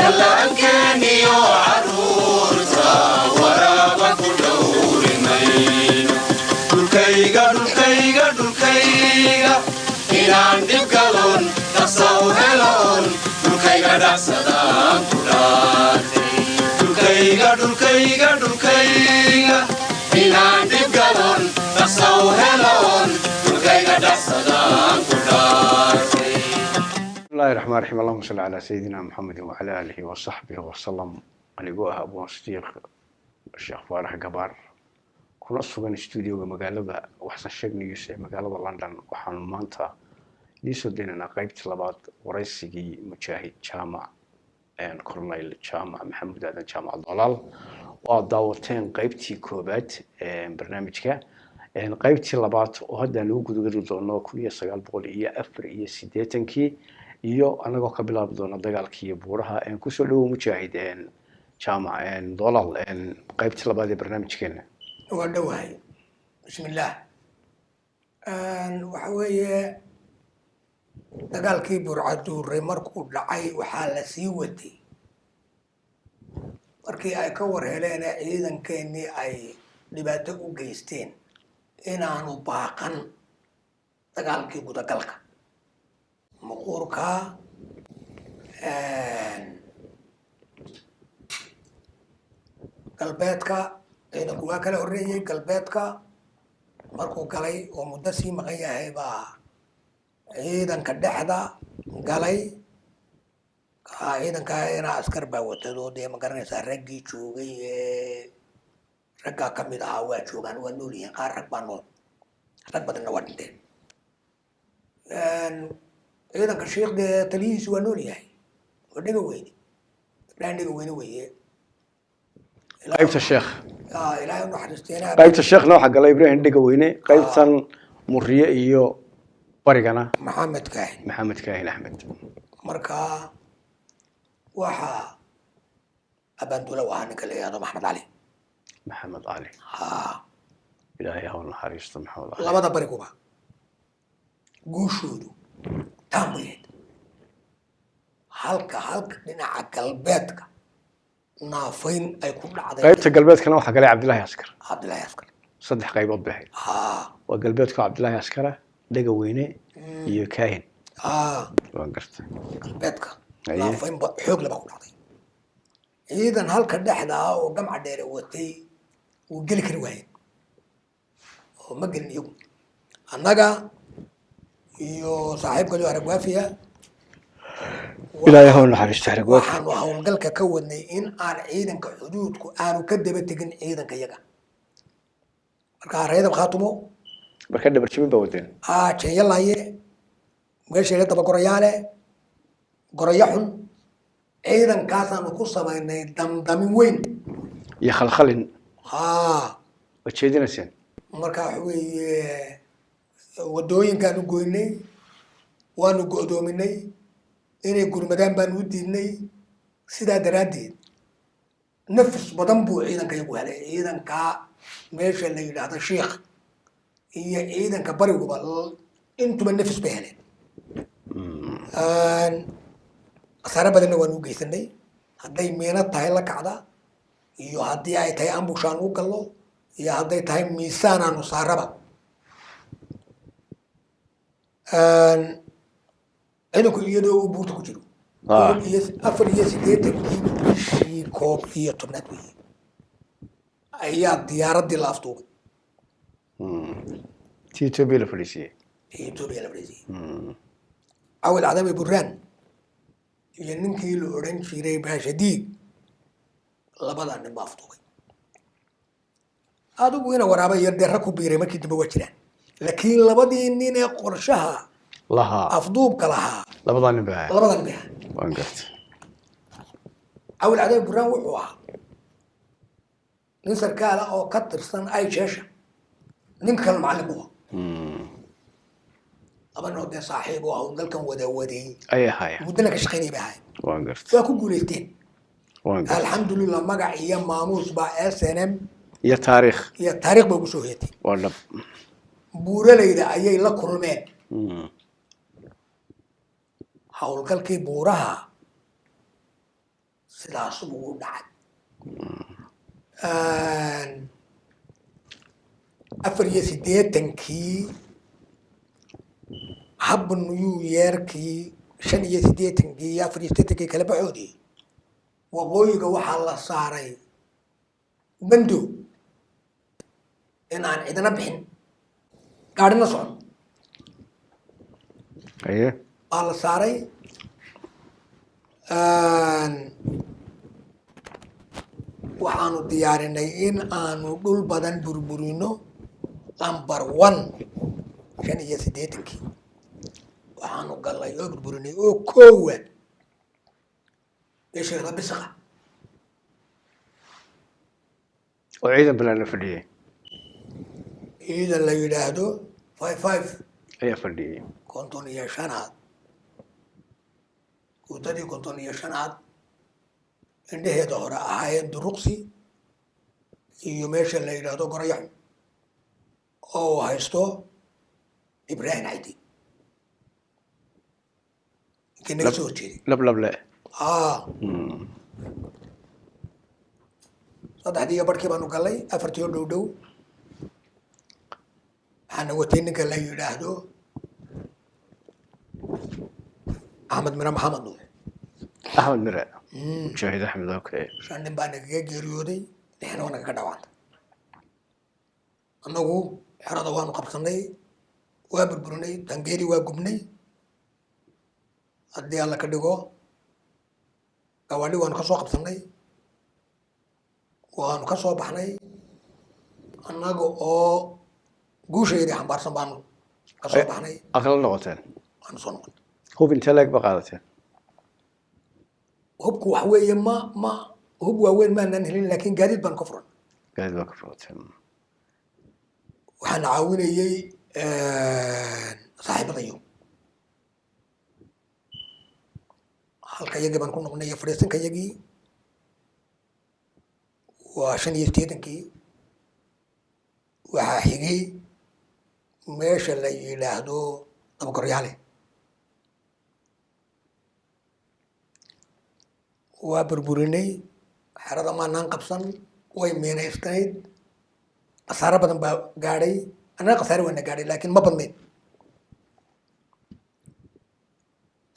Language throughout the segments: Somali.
Dhallaankeeniyo caruurta waraaba ku dhowri mayno. Dhulkayga, dhulkayga, dhulkayga, inaan dhibgalon dhaqsa u helon, dhulkayga dhacsadaan ku dhaartay. Dhulkayga, dhulkayga, dhulkayga, inaan dhibgalon dhaqsa u helon, dhulkayga dhacsadaan ku dhaartay. Bismillahi raxmaan raxiim. Allahuma salli calaa sayidina Maxamedin wacala aalihi wasaxbihi wasalam. Anigoo ah Abwaan Sidiiq Sheekh Faarax Gabaar, kuna sugan studioga magaalada Waxsan Sheeg News ee magaalada London, waxaanu maanta idiin soo deynaynaa qeybtii labaad waraysigii mujaahid Jaamac, Corneyl Jaamac Maxamuud Aadan Jaamac Dolaal, oo aad daawateen qeybtii koobaad barnaamijka. Qeybtii labaad oo hadda aan ugu gudageli doono 1984-kii iyo anagoo ka bilaabi doona dagaalkii iyo buuraha. Kusoo dhawow, mujaahid Jaamac Dolaal, qeybtii labaad ee barnaamijkeena. Waa dhowahay. Bismillaah. Waxa weeye, dagaalkii Burcaduure markuu dhacay, waxaa la sii waday markii ay ka war heleen ciidankeenii ay dhibaato u geysteen inaanu baaqan dagaalkii gudagalka muquurka. Galbeedka ciidanku waa kala horreeyey. Galbeedka markuu galay oo muddo sii maqan yahay baa ciidanka dhexda galay. Ciidanka inaa askar baa watado, dee ma garanaysaa, raggii joogay ee raggaa ka mid ahaa waa joogaan, waa nool yihiin. Qaar rag baa nool, rag badanna waa dhinteen. Ciidanka Shiikh dee taliyihiisu waa nool yahay, waa Dhega Weyne, Ibraahim Dhega Weyne weeye. Qaybta Sheekh. Ilaahay u naxariisteena. Qaybta Sheekhna waxaa galay Ibraahim Dhegaweyne, qaybtan Muriye iyo barigana Maxamed Kaahin. Maxamed Kaahin Axmed. Marka waxaa abaandulo u ahaa ninka la yihahdo Maxamed Cali. Maxamed Cali. Ha. Ilaahay ha u naxariisto Maxamed Cali. Labada bariguba guushoodu taan bay ahayd, halka dhinaca galbeedka naafayn ay ku dhacday. Qaybta galbeedkana waxaa galay Cabdillaahi Askar. Cabdillahi Askar. Saddex qaybood bay ahayd. Ha. Waa galbeedka, Cabdillaahi Askara, Dhegaweyne iyo Kaahin. Ha. Waan gartay. Galbeedka Aye. naafayn ba xoog laba ku dhacday. Ciidan halka dhexda ah oo Gamca Dheere watay wuu geli kari waayeen oo ma gelin iyagu. Annaga iyo saaxiibkayo Aragwaafiya. Ilaahay ha u naxariisto Aragwaafi. Waxaanu howlgalka ka wadnay in aan ciidanka xuduudku aanu ka daba tegin ciidanka yaga. Marka Reedab Khaatumo. Marka dhabarjabin baa wadeen. Aa, Jeeyalaye, meesha la daba Gorayaale, Goraya Xun, ciidankaasaanu ku samaynay damdamin weyn iyo khalkhalin. Haa. Waad jeedinayseen. Marka waxa weeye, wadooyinkaanu goynay, waanu go'doominay, inay gurmadaan baanu u diidnay. Sidaa daraaddeed nafis badan buu ciidanka iyagu helay. Ciidanka meesha la yidhaahdo Shiikh iyo ciidanka bariguba intuba nafis bay heleen. Khasaare badanna waanu u geysanay, hadday miino tahay la kacda, iyo haddii ay tahay ambush aan u gallo, iyo hadday tahay miisaan aanu saaraba. Ciidanku iyadoo uu buurta ku jiro 84-kii bishii 11aad weeye ayaa diyaaraddii la afduubay. Ti Ethiopia la fadhiisiyey. Ee Etoobiya la fadhiisiyey. Cawil Cadami Buraan iyo ninkii la odhan jiray Baashadiig, labadaa nin baa afduubay. Adigu ina waraaba iyo dee rag ku biiray markii dambe waa jiraan, laakiin labadii nin ee qorshaha lahaa afduubka lahaa labadaa nin baa ahaa. Labadaa nin bay ahaa. Waan gartay. Cawil Cadami Buraan wuxuu ahaa nin sarkaala oo ka tirsan ay jeesha, nin kale macallin buu ahaa. Laba nin oo dee saaxiib oo howlgalkan wada waday ayay ahaayeen, muddana ka shaqaynaya bay ahaayeen. Waan gartay. Waa ku guulaysteen. Waan gartay. Alxamdulilah, magac iyo maamuus baa SNM iyo taariikh iyo taariikh ba ugu soo heetay. Waa dhab. Buuralayda ayay la kulmeen. Howlgalkii buuraha. Sidaas buu u dhacay. 84-kii hab New Yearkii, 85-kii iyo 84-kii kala baxoodii, waqooyiga waxaa la saaray bando in aan cidina bixin, gaadhina socon. Baa la saaray. Waxaanu diyaarinay in aanu dhul badan burburino. Number one, 85-kii waxaanu galnay oo burburinay oo koowa meesha Rabisaqa. Oo ciidan balan la fadhiyey. Ciidan la yidhaahdo five five ayaa fadhiyey. 55aad, guutadii 55aad indheheeda hore ahaayeen Duruqsi iyo meesha la yidhaahdo Gorayaxu oo uu haysto Ibrahim Caydi, inkii naga soo horjeeday. Lablable. Aa, saddexdii iyo barhkii baanu galay, afartii oo dhow dhow. Waxaana watay ninka la yidhaahdo Axmed Mire Maxamed Nuux. Axmed Mire, Mujaahid Axmed, okay. Shan nin baa nagaga geeriyooday, lixna waa nagaga dhaawacantay. Annagu xerada waanu qabsanay, waa burburinay, tangeeri waa gubnay, haddii Alla ka dhigo gawaadhi waanu ka soo qabsanay, waanu ka soo baxnay. Annaga oo guushaydii xambaarsan baanu ka soo baxnay. Aqla noqoteen. Waanu soo noqonay. Hub intee leeg ba qaadateen? Hubku wax weeye, ma hub waaweyn maanaan helin, laakiin gaadiid baanu ka furan. Gaadiid baa ka furateen. Waxaana caawinayey saaxiibadayo. Halka yagii baan ku noqnay iyo fadhiisanka yagii. Waa 85-kii. Waxaa xigay meesha la yidhaahdo Dabagoryaale, waa burburinay. Xerada maanaan qabsan, way miinaysnayd, khasaaro badan baa gaadhay. Annaga khasaare waana gaadhay, laakiin ma badnayn.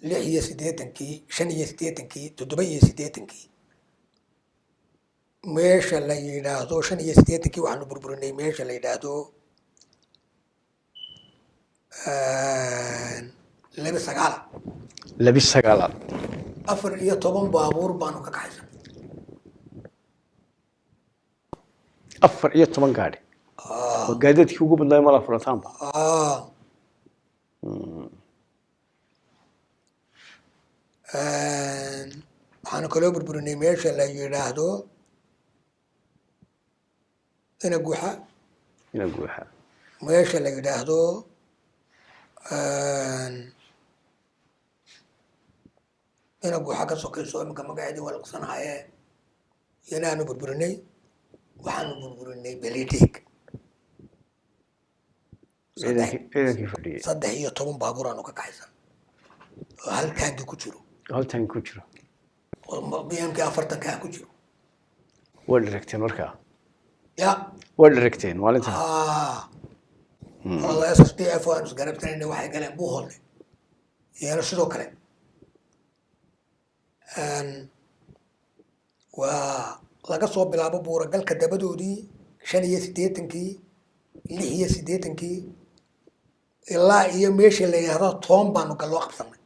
86-kii, 85-kii, 87-kii, meesha la yidhaahdo, 85-kii waxaanu burburinay meesha la yidhaahdo Laba Sagaala. Labi sagaalaad. 14 baabuur baanu ka kaxaysan. 14 gaadhi waa gaadiidkii ugu badnaa mala furataanba. Ah. Waxaanu kaloo burburinay meesha la yidhaahdo Ina Guuxa. Ina Guuxa. Meesha la yidhaahdo Ina Guuxa ka sokayso, iminka magaceedii waa laqsanahaye, iyana burburinay. Waxaanu burburinay Belidig. Ciidankii fadhiyey. 13 baabuur aanu ka kaxaysan oo hal taangi ku jiro. Hal taangi ku jiro. Oo BMK 40-ka ku jiro. Waa dheragteen markaa. Ya. Waa dheragteen maalinta. Walla SSDF waanu isgarabtanayna, waxay galeen Buuhoodle iyana sidoo kale. Waa laga soo bilaabo buuragalka dabadoodii 85-kii, 86-kii, ilaa iyo meeshii la yidhaahdo Toon baanu galloo qabsanay.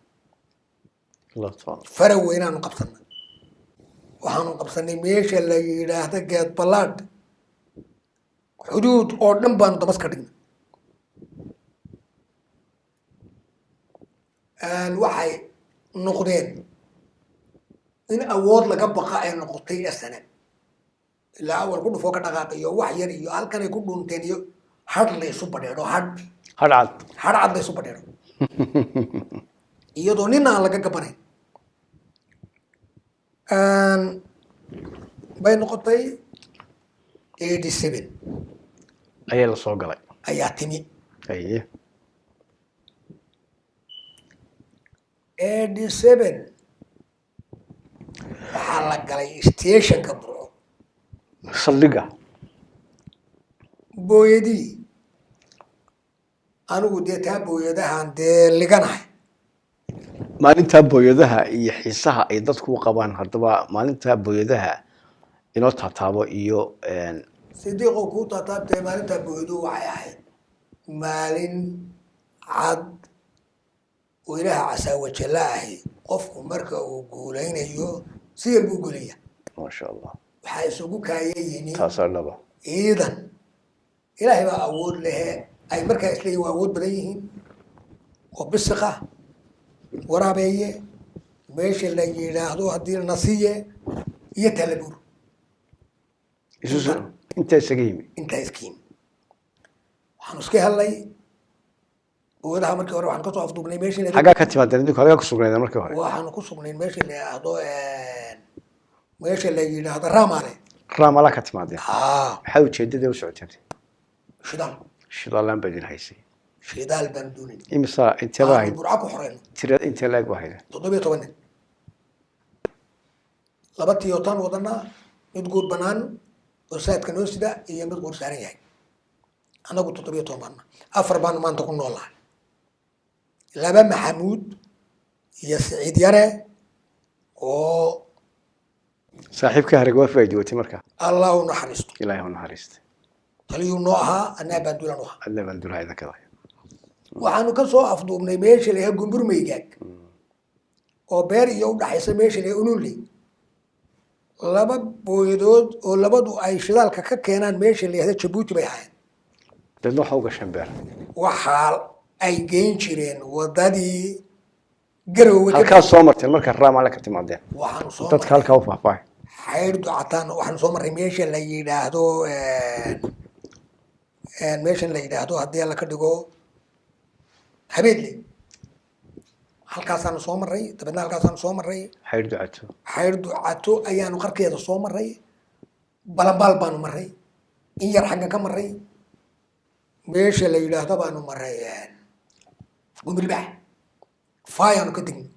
Faraweynaanu qabsanay. Waxaanu qabsanay meesha la yidhaahdo Geed Ballaadh. Xuduud oo dhan baanu dabas ka dhignay. Waxay noqdeen in awood laga baqa ay noqotay SNM, ilaa awal ku dhufoo ka dhaqaaqiyo wax yar iyo halkanay ku dhunteen iyo hadh la isu badheedho, hadh. Hadh cad. Hadh cad la isu badheedho iyadoo nina aan laga gabanayn bay noqotay. 87 ayaa la soo galay. Ayaa timi. Aye. 87 waxaa la galay stationka Burco. Saldhigga. Booyadii anigu dee taa booyadahan dee liganahay. Maalintaa booyadaha iyo xiisaha ay dadku u qabaan, haddaba maalintaa booyadaha inoo taataabo iyo Sidiiqoo kuu taataabtay, maalintaa booyadu waxay ahayd maalin cad oo Ilaaha casaawajalla ahi qofku marka uu guulaynayo si yar buu guulaya. Maasha Allah. Waxaa isugu kaaya yimi Taasaa dhaba. ciidan Ilaahay baa awood lehe ay markaa isleeyihin waa awood badan yihiin oo bisiqa Waraabeeye meesha la yidhaahdo haddii Nasiye iyo Talabuur. Isu intaa isaga yimi. Intaa iska yimi. Waxaanu iska helnay booyadaha. Markii hore waxaan kasoo afduubnay meeshii Xaggaa ka timaadeen idinku? Xaggaa ku sugnaydeen markii hore? Waxaanu ku sugnayn meesha la yidhaahdo Ramale. Raamala ka timaadeen? Haa. Maxaa ujeedada u socoteen? Shidaal. Shidaalaan baa idin haysay? Shidaal baanu doonay. Imisa intee baa Aanu ahayd? Burca ku xoreyno. Tira intee laeg baa ahayd? 17 nin, laba Toyotaan wadanaa, mid guud banaan oo saadka noo sida iyo mid guur saaran yahay. Annagu 17 baana, afar baanu maanta ku noolahay, laba Maxamuud iyo Siciid Yare oo Saaxiibka Harag waa diwatay marka. Allah u naxariisto. Ilaahay u naxariista. Taliyuu noo ahaa, anaa baandulan u ahaa. Alle baan dulaha idin kaday. Waxaanu ka soo afduubnay meesha la yahay Gumburmaygaag oo beer iyo udhaxaysa meesha la yahay Ulunley, laba booyadood oo labadu ay shidaalka ka keenaan meesha la yahda Jabuuti bay ahaayeen. Dadna waxa u gasheen beer. Waxaa ay geyn jireen wadadii Garowe Halkaas soo marteen marka Raamale ka timaadeen? Waxaanu soo Dadka halkaa u faahfaahay. Xaydh Ducataan. Waxaanu soo marray meesha la yidhaahdo, meeshan la yidhaahdo haddii Alla ka dhigo Habeedle, halkaasaanu soo marray. Dabeedna halkaasaanu soo marray. Xaydh Ducato. Xaydh Ducato ayaanu qarkeeda soo marray. Balambaal baanu marray, in yar xaggan ka marray, meesha la yidhaahdo baanu marray Gumbilbax, Faayaanu ka degnay.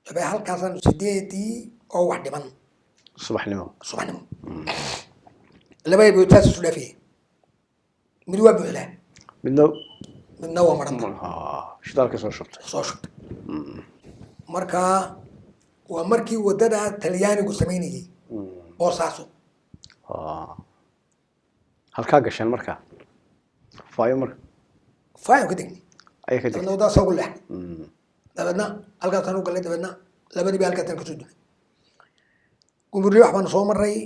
Dabe halkaasaanu 8dii oo wax dhiman subaxnimo. Subaxnimo. Labada bootaas isu dhaafiyey, mid waa buuxdaa, midna midna waa maranta. Shidaalka soo shubtay. Soo shubtay. Marka waa markii wadada Talyaanigu samaynayey Boosaaso. Halkaa gasheen marka Faayo marka? Faayan ka degnay. Ayay ka Dabeedna degtay. wadadaas ugu leexnay. Dabeedna halkaasaan u galnay. Dabeedna labadii ba halkaasaan kasoo dulay. Gumburli wax baanu soo marray.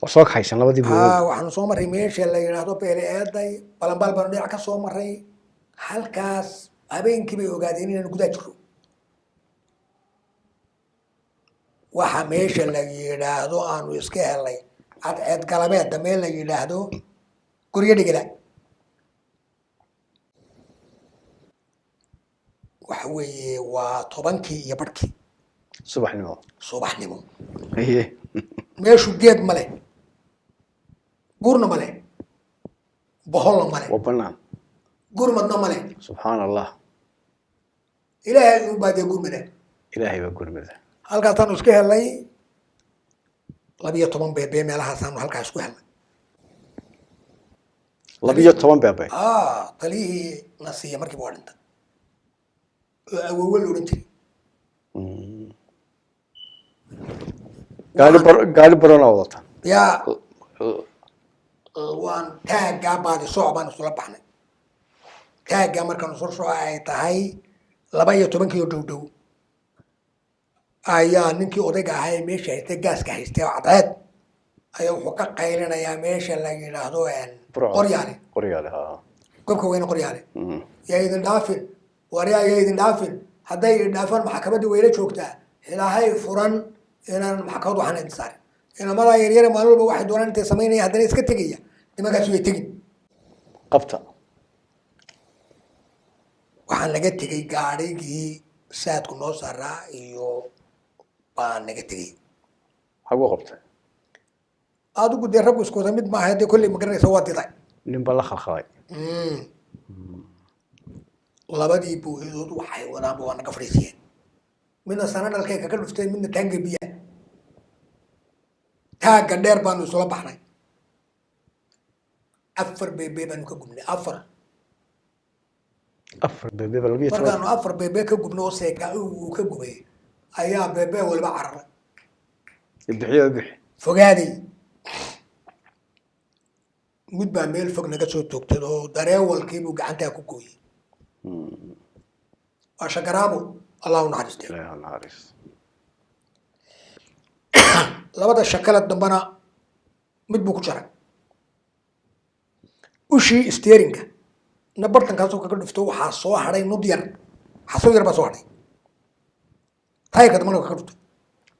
Oo soo kaxaysan labadii boodood. Waxaanu soo marray meesha la yidhaahdo Beele Eeday. Balambaal baanu dhinac ka soo marray. Halkaas habeenkii bay ogaadeen inaanu gudaa jirro. Waxa meesha la yidhaahdo aanu iska helay cadceed galabeedda meel la yidhaahdo Guryo Dhigila. Waxa weeye waa 10kii iyo barhkii. Subaxnimo. Subaxnimo. Iye. Meeshu geed ma leh, buurna ma leh, boholna ma leh. Waa banaan. Gurmadna ma leh. Subxaan Allah. Ilaahay unbaa dee gurmada. Ilaahay baa gurmada. Halkaasaanu iska helnay 12 beebe meelahaasaanu halkaa isku helnay. 12 beebe? Taliyihii na siiya markiiba waa dhintay oo awowe la odhan jiray. Gaari bar, gaari baroona wadata? Yaa, waan taaggaa baadi sooc baan isula baxnay. Taaggaa markaanu soo soco ay tahay 12kii oo dhow dhow ayaa ninkii odayga ahaa ee meesha haystay, gaaska haystay oo cadceed ayaa wuxuu ka qaylinayaa meesha la yidhaahdo Qoryaale. Qoryaale, ha. Gobka weyne Qoryaale. Yaa idin dhaafin, waryaa, yaa idin dhaafin. Hadday idin dhaafaan maxkamadda weyla joogtaa. Ilaahay furan inaan maxkamad waxaan idin saarin. Inamadaa yaryare maalin walba waxay doonaan intay samaynaya haddana iska tegaya, nimankaas way tegin. Qabta. Waxaan naga tegey gaadhigii saadku noo saaraa iyo baa naga tegey. Xaguu qabtay? Adigu dee raggu isku wada mid maaha dee, kolley ma garanaysa, waa diday. Nin baa la khalkhalay. Labadii booyadood waxay wadaanba waa naga fadhiisiyeen. Midna sana dhalkay kaga dhufteen, midna taanga biya, taagga dheer baanu isula baxnay. 4 beebe baanu ka gubnay, 4. 4 beebe ba 12. Markaanu 4 beebe ka gubnay oo seeka uu ka gubay ayaa beebe waliba cararay. Bixiyo bixi. Fogaaday. Mid baa meel fog naga soo toogtay oo dareewalkiibuu gacantaa ku gooyey. Waa Shagaraabo, Allah u naxariistay. Ilaahay ha naxariisto. Labada shakala dambana mid buu ku jaray ushii steerinka na bartankaasuu kaga dhufto. Waxaa soo hadhay nud yar, xasoo yar baa soo hadhay, taayirka dambana kaga dhuftay.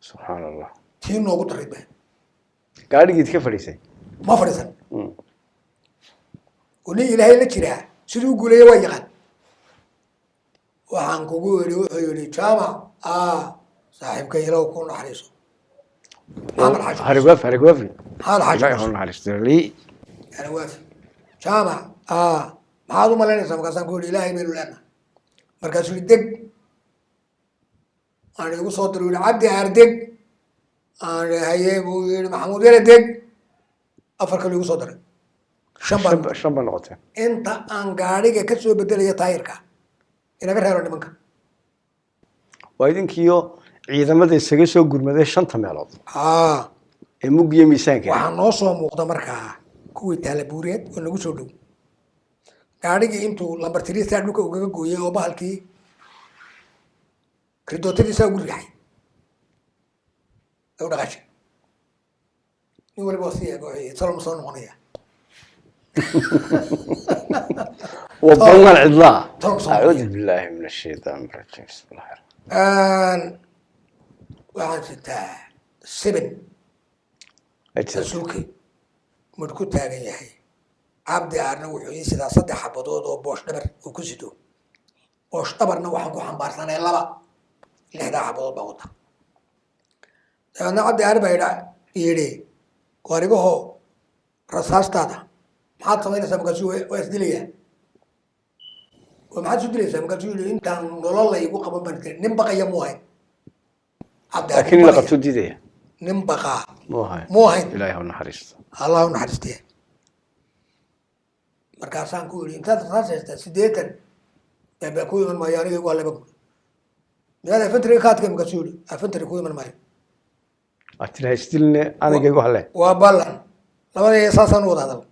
Subxaan Allah. Tii noogu daray ba. Gaadhigiid ka fadhiisay? Ma fadhiisan oo nin Ilaahay la jiraa siduu u guuleeya waa yaqaan. Waxaan kugu yidhi, wuxuu yidhi, "Jaamac, saaxiibka, Ilaw ku naxariiso, Maxamed Xaaji." Harigwaafi, Harigwaafi. Maxamed Xaaji. Ilaahay ha naxariisto lii. Harigwaafi Jaamac, maxaad u malaynaysaa? Markaasaan ku yidhi, "Ilaahay baynu leenahay." Markaasuu yidhi, "Deg." Aan igu soo diray, yidhi, "Cabdi Aar, deg." Aan haye buu yidhi, "Maxamuud Yare, deg." 4 kale igu soo diray, 5 baan. 5 baa noqoteen. Inta aan gaadhiga ka soo bedelaya taayirka inaga reero nimanka. Waa idinkiyo ciidamada isaga soo gurmaday shanta meelood ee muggiyo miisaanka. Waxaa noo soo muuqda markaa kuwii taalabuureed oo nagu soo dhow. Gaadhigii intuu lambar tirisaa dhulka ugaga gooyey oo bahalkii ridootadiisaa ugu riixay u dhaqaashay. Nin waliba waa sii eego, wuxuu yidhi, "Salom soo noqonaya." Waa ballan cidlaa. Tolom soo. Acuudu billaahi min ashaytaan rajiim, bismillahi. Waxaan sitaa 7 rasuulkii mid ku taagan yahay. Cabdi Aarna wuxuu ii sidaa 3 xabadood oo boosh dhabar uu ku sito. Boosh dhabarna waxaan ku xambaarsanay 2, 6daa xabadood baan wata. Dabeedna Cabdi Aar baa yidhi, "Waarigaho, rasaastaada maxaad samaynaysaa?" Markaasuu, "Waa isdilayaa." "Waa maxaad isu dilaysaa?" Markaasuu yidhi, "Intaan nolol la igu qaban baan dilay." Nin baqaya muu ahayn Cabdi Aar. Laakiin in la qabto diidaya. Nin baqaa muu ahayn. Muu ahayn. Ilaahay ha naxariisto. Allah u naxariistiye. Markaasaan ku yidhi, "Intaad rasaas haystaa 80 baa ku iman maayo, aniga waa 2 kun, miyaad infantryga ka adkay?" Markaasuu yidhi, "Infantry ku iman maayo." Aad tiri haysdiline, aniga igu halle. Waa ballan, labada saasaan u wada hadal.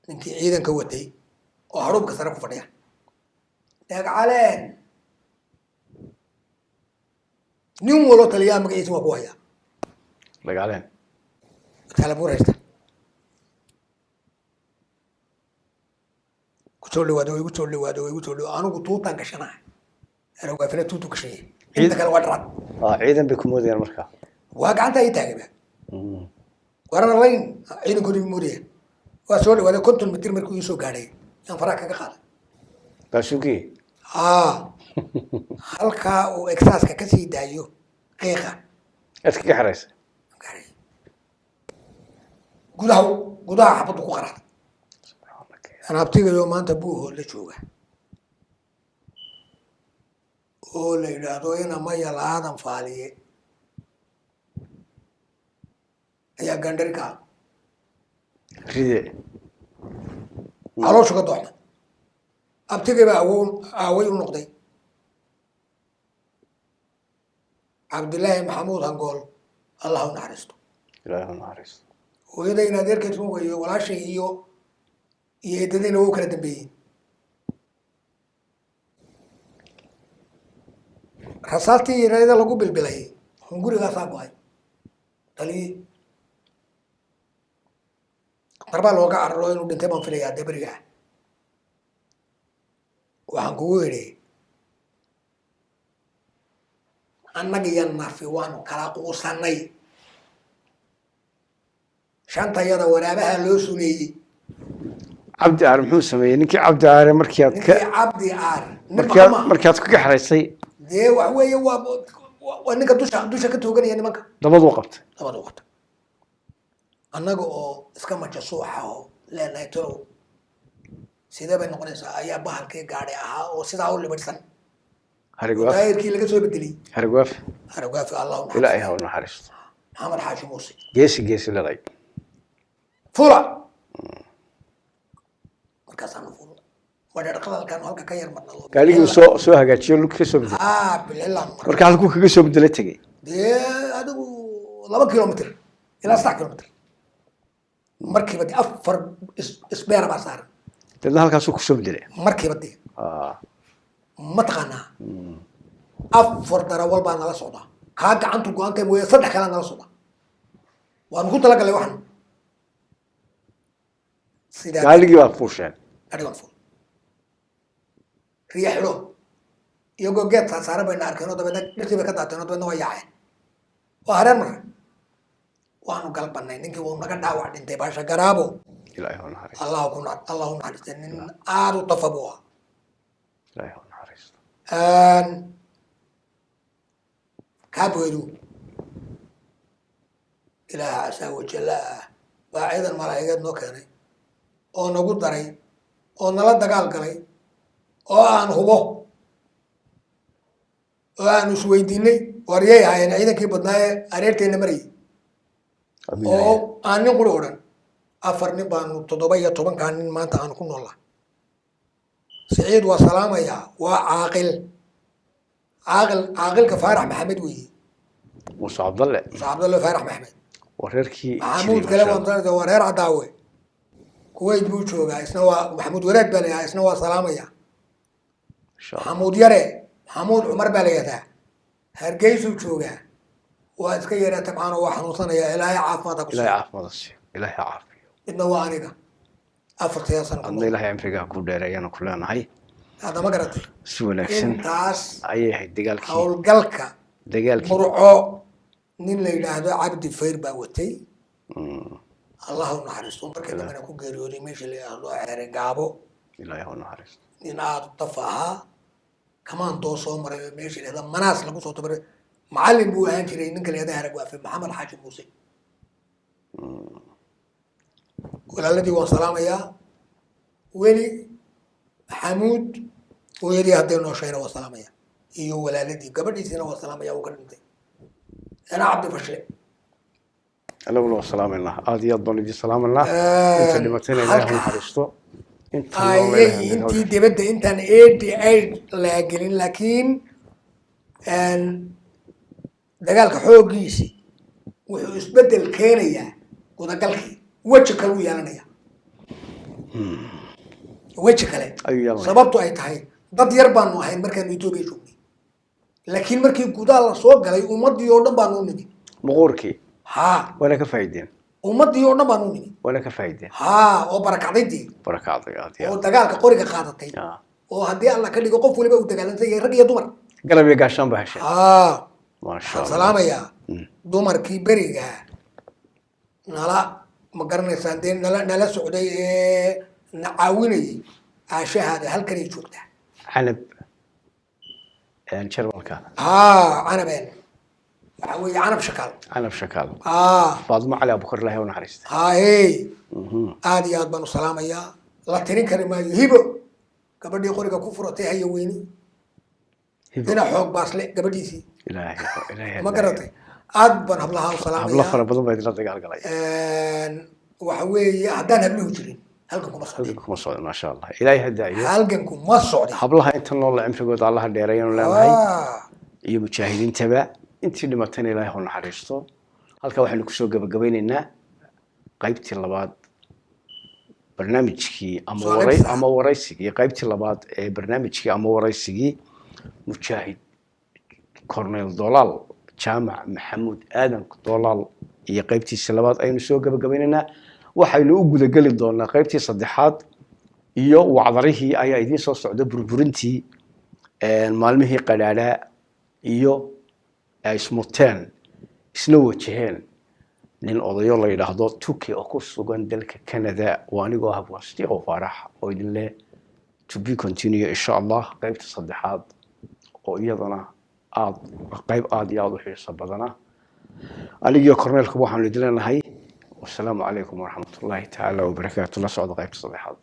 Ninkii ciidanka watay oo haruubka sare ku fadhiya, Dhagcaleen, nin walo taliyaa magaciisa waa ku hayaa. Dagaaleen. Talabuur haysta kusoo dhawaado, way igu soo dhawaado, way igu soo dhawaado. Anigu tuutaan gashanahay, anigu tuutu gashanyay, inta kale waa dharad. Ciidan bay ku moodayaan markaa. Waa gacanta ii taagayba, warana layn ciidankoodi moodaya. Waa soo dhawaaday, 50 mitir markuu ii soo gaadhay yaan faraha kaga qaaday. Baasuukii. Halkaa uu exaaska ka sii daayo qiiqa. Aad kaga xiraysa. Gaadhay gudaha, gudaha xabaddu ku qaraxday. Aan abtigayo maanta buuhood la jooga oo la yidhaahdo ina maya laadan faaliye ayaa gandhari ka ah. Ride. Calooshu ka dooxmay. Abtigay baa awow aaway u noqday, Cabdillaahi Maxamuud Hangool, Allah u naxariisto. Ilaahay ha naxariisto. Hooyadayna adeerkeed run weeye, walaashay iyo eedadayna waa u kala dambeeyey. Rasaastii yareeda lagu bilbilay hungurigaasaa go-ay taliyii darbaa looga cararo. Inuu dhintay baan filayaa dee beriga ah. Waxaan kugu idhi, annaga iyo nafi waanu kala quusanay. Shantayada waraabaha loo sumeeyey. Cabdi Aar muxuu sameeyey ninkii Cabdi Aare markii aad ka Ninkii Cabdi Aar nin markii aad baqama. Markii aad kaga xiraysay. Dee wax weeye, waa ninka dusha ka tooganaya nimanka. Dabaduu qabtay. Dabada wata, annaga oo iska majasuuxa oo leenahay, "Talow Sidee bay noqonaysaa ayaa bahalkii gaadhay ahaa oo sidaa u libidhsan, Harigwaaf. Taayirkii laga soo bedelay. Harigwaaf. Haragaafi, Allah u naxariisto. Ilaahay ha u naxariisto. Maxamed Xaashi Muuse. Geesi geesi lalay. Fula. Markaasaanu fulna wadhadhaqadalkaanu halka ka yar marna loo Gaadhigii soo hagaajiyo, lug ka soo bedelay. Haa, bilalaan marna. Marka halkuu kaga soo bedela tegey? Dee adigu 2 kilomitr ilaa 3 kilomitr markiiba dee afar isbeera baa saaran. Dadna halkaasuu kusoo bedelay. Markiiba dee mataqaanaa afar darawal baa nala socdaa, kaa gacantu go-antay mooye, saddex kalaa nala socdaa. Waanu ku talagalay waxan sidaa. Gaaligii baa fuusheen. Gaadhigan ful riya xidho, iyagoo geed saarsaaran bayna arkeen oo dabeedna dhirtii bay ka daateen oo dabeedna waa yaaceen, waa hareer marre. Waanu galbanay, ninkii wuu naga dhaawac dhintay, baasha garaabo. Ilaahay ha u naxariisto. Allahu ku allahu naxariista, nin aada u tafa buu ahaa. Ilaahay ha u naxariisto. Kaabeedu Ilaaha casaa wajalla ah baa ciidan malaa'igeed noo keenay oo nagu daray oo nala dagaal galay oo aan hubo oo aanu isweydiinay waryay ahaayeen ciidankii badnaa ee areerteenna marayay oo aan nin quri odhan. Afar nin baanu 17-kaa nin maanta aanu ku noolaa. Siciid waa salaamayaa, waa caaqil, caaqil, caaqilka Faarax Maxamed weeye. Muuse Cabdalle. Muuse Cabdalle Faarax Maxamed. Waa reerkii. Maxamuud kale waan, waa reer Cadaawe, Kuwait buu joogaa isna, waa Maxamuud Wadaad baa la yidhaha, isna waa salaamaya. Insha Allah. Maxamuud Yare, Maxamuud Cumar baa la yidhahdaa, Hargeysuu joogaa, waa iska yaree tabcaan oo waa xanuunsanaya. Ilaahay caafimaad ha ku Ilaahay siiyo. Caafimaad ha siiyo, Ilaahay ha caafiyo. Midna waa aniga, afartayaa sano ku Adna nool. Ilaahay cimrigaa ku dheereeyana ku leenahay. Hadda ma garatay? Si wanaagsan. Intaas ayay ahayd dagaalkii. Howlgalka dagaalkii Murco nin la yidhaahdo Cabdi Fayr baa watay, Allah u naxariisto, markii dambena ku geeriyooday meesha la yidhaahdo Ceere Gaabo. Ilaahay ha u naxariisto. Nin aada u daf ahaa, kamaandoo soo maray oo meesha la yidhahdo Manaas lagu soo tabaray, macallin buu ahaan jiray ninka la yidhahdo Haragwaafe, Maxamed Xaaji Muuse. Walaaladii waan salaamayaa, weli Maxamuud hooyadii hadday nooshayna waa salaamaya, iyo walaaladii, gabadhiisiina waa salaamaya, uu ka dhintay ana Cabdi Fashle. Anaguna waa salaamaynaa, aada iyo aad baan idin salaamaynaa. Inta dhimatayna Ilaahay ha u naxariisto, inta noolna ayay Ilaahay ha intii dibadda intaan 88 la gelin, laakiin dagaalka xooggiisi wuxuu isbeddel keenayaa gudagalkii, weji kale u yeelanaya, weji kale ayuu yeelanaya. Sababtu ay tahay dad yar baanu ahayn markaanu Etoobiya joognay, laakiin markii gudaha la soo galay ummaddii oo dhan baanu u nimi. Muquurkii. Haa. Waana ka faa'iideen. Ummaddii oo dhan baanu u nimi. Waana ka faa'iideen. Haa, oo barakacdaydii. Barakacday aad iyo oo aad. Dagaalka qoriga qaadatay oo haddii Alla ka dhigo qof waliba uu dagaalansan yahay, rag iyo dumar. Garab iyo gaashaan baa hesheen. Haa. Maasha Waxaan Allah. salaamayaa dumarkii beriga nala, ma garanaysaan dee, nala socday ee na caawinayay. Aashahaada halkanay joogtaa. Canab Jarmalka. Haa, Canabeen waxaa weeye Canab Shakaal. Canab Shakaal. Haa. Faadimo Cali Abukar, Ilaahay u naxariista. Haa, hey, aad iyo aad baan u salaamayaa, la tirin kari maayo. Hibo, gabadhii qoriga ku furatay haya weyni. Hibo. Ina xoog baasle gabadhiisii. Ilaahay Ilaahay. Ma garatay? Aad baan hablaha u hablo salaamayaa. Fara badan baa idinla dagaal galay. Waxa weeye haddaan habluhu jirin halgan kuma socday. Halgan kuma socdo, maasha Allah, Ilaahay ha daayo. Halganku ma socday. Hablaha inta nool cimrigooda Allaha dheereeyanu leenahay iyo mujaahidiintaba. Intii dhimatayna Ilaahay ha u naxariisto. Halkaa waxaynu kusoo gabagabeyneynaa qaybtii labaad barnaamijkii ama Soo waray qaybta. Ama waraysigii, qaybtii labaad ee barnaamijkii ama waraysigii mujaahid Cornel Dolaal Jaamac Maxamuud Aadan Dolaal iyo qaybtiisa labaad aynu soo gabagabeyneynaa. Waxaynu u gudageli doonaa qaybtii saddexaad iyo wacdarihii ayaa idiin soo socda, burburintii maalmihii qadhaadhaa iyo ay ismuteen isna wajaheen nin odayo la yidhaahdo Tuki oo ku sugan dalka Canada. Waa anigoo ah Abwaansidiiq Faarax oo idin leh to be continue, insha Allah, qaybta saddexaad oo iyadana aad qayb aad iyo aada u xiiso badana. Anigiyo korneelku waxaanu idin leenahay wasalaamu calaykum waraxmatullaahi tacaala wabarakaatu. La socda qaybta saddexaad.